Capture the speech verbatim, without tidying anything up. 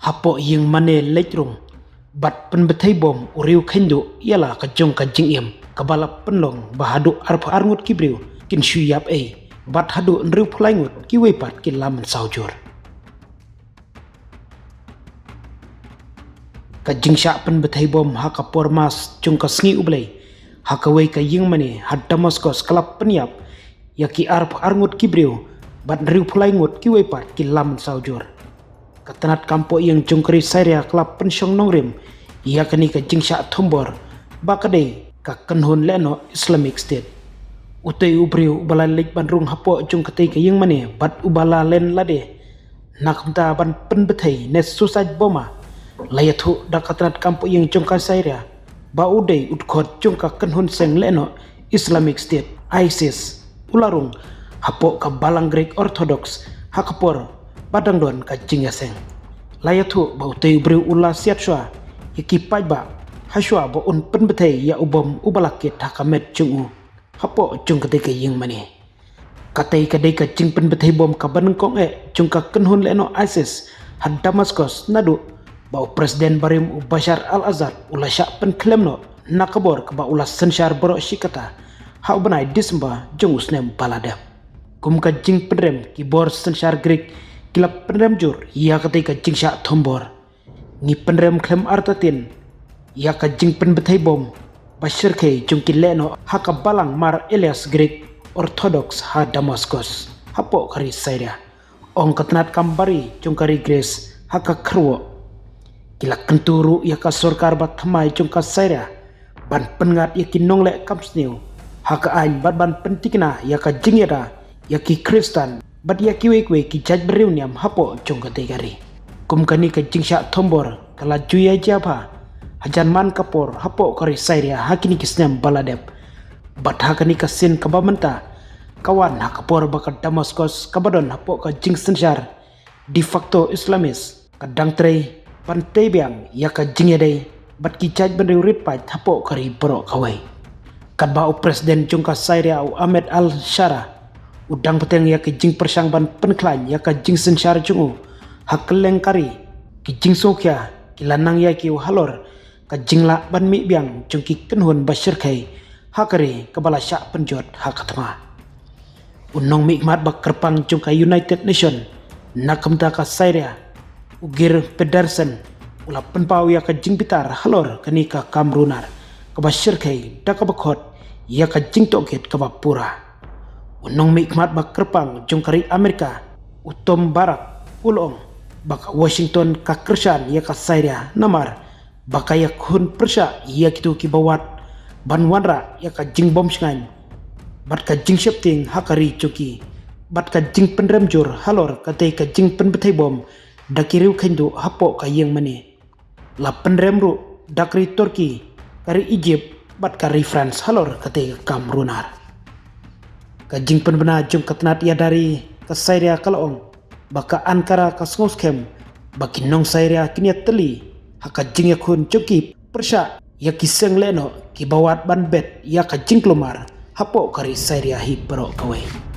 Hapoh ïing mane leit rung bad pynbthei bom u riew kheiñ duh ïa la ka jong ka jingim kaba la pynlong ba haduh arphew ar ngut ki briew kin shu ïap ei bad haduh hynriewphew lai ngut kiwei pat ki la mynsaw jur. Ka jingshah pynbthei bom ha ka por Mass jong ka sngi U Blei ha kawei ka ïing mane ha Damascus ka la pynïap ïa ki arphew ar ngut ki briew bad hynriewphew lai ngut kiwei pat ki la mynsaw jur. Ka tnat kam poh ïing jong ka ri Syria ka la pynshong nongrim ïa kane ka jingshah thombor ba ka dei ka kynhun lehnoh Islamic State. Utei u briew uba la leit ban rung hapoh jong katei ka ïing mane bad uba la len lade na ka bynta ban pynbthei ne suicide bomber la ïathuh da ka tnat kam poh ïing jong ka Syria ba u dei u dkhot jong ka kynhun seng lehnoh Islamic State, ISIS, u la rung hapoh ka balang Greek Orthodox ha ka por ba dang don ka jingïaseng. La ïathuh ba utei u briew u la siat shuwa ïa ki paidbah ha shuwa ba un pynbthei ïa u bom uba la kit ha ka met jong u hapoh jong katei ka ïing mane. Katei ka dei ka jingpynbthei bom kaba nyngkong eh jong ka kynhun lehnoh ISIS ha Damascus naduh ba u President barim u Bashar al-Assad u la shah pynkhlem noh na ka bor kaba u la synshar baroh shi katta ha u bnai December jong u snem ba la dep. Kum ka jingpynrem, ki bor synshar Greek ki la pynrem jur ïa katei ka jingshah thombor. Ngi pynrem khlem artatien ïa ka jingpynbthei bom ba shyrkhei jong ki lehnoh ha ka balang Mar Elias Greek Orthodox ha Damascus hapoh ka ri Syria, ong ka tnat kam bari jong ka ri Greece ha ka kyrwoh. Ki la kyntu ruh ïa ka sorkar ba thymmai jong ka Syria ban pynngat ïa ki nongleh kam sniew ha ka aiñ bad ban pyntikna ïa ka jingïada ïa ki Khristan bad ïa kiwei kiwei ki jaitbynriew niam hapoh jong katei ka ri. Kum kane ka jingshah thombor ka la ju ïa jia bha hajan man ka por hapoh ka ri Syria ha kine ki snem ba la dep. Bad ha kane ka sien kaba mynta ka wan ha ka por ba ka Damascus kaba don hapoh ka jingsynshar de facto Islamist ka dang trei ban tei biang ïa ka jingïadei bad ki jaitbynriew rit paid hapoh ka ri baroh kawei. Katba u President jong ka Syria u Ahmed al-Sharaa u dang bteng ïa ka jingpyrshang ban pynkhlaiñ ïa ka jingsynshar jong u ha kylleng ka ri, ki jingsngewkhia ki la nang ïa ki u halor ka jinglah ban mih biang jong ki kynhun ba shyrkhei ha ka ri kaba la shah pynjot ha ka thma. U nongmihkhmat ba kyrpang jong ka United Nation na ka bynta ka Syria, u Geir Pedersen, u la pynpaw ïa ka jingbitar halor kane ka kam runar kaba shyrkhei da kaba khot ïa ka jingtohkit kaba pura. U nongmihkhmat ba kyrpang jong ka ri Amerika, u Tom Barrack, u la ong ba ka Washington ka kyrshan ïa ka Syria namar ba ka ïakhun pyrshah ïa kito kiba wad ban wanrah ïa ka jingbym shngaiñ bad ka jingsheptieng ha ka ri jong ki bad ka jingpynrem jur halor katei ka jingpynbthei bom da ki riew kheiñ duh hapoh ka ïing mane. La pynrem ruh da ka ri Turkey, ka ri Egypt bad ka ri France halor katei ka kam runar. Ka jingpynbna jong ka tnat ïada ri ka Syria ka la ong ba ka Ankara ka sngewskhem ba ki nong Syria kin ïatylli ha ka jingïakhun jong ki pyrshah ïa ki seng lehnoh kiba wad ban bet ïa ka jingkulmar hapoh ka ri Syria hi baroh kawei.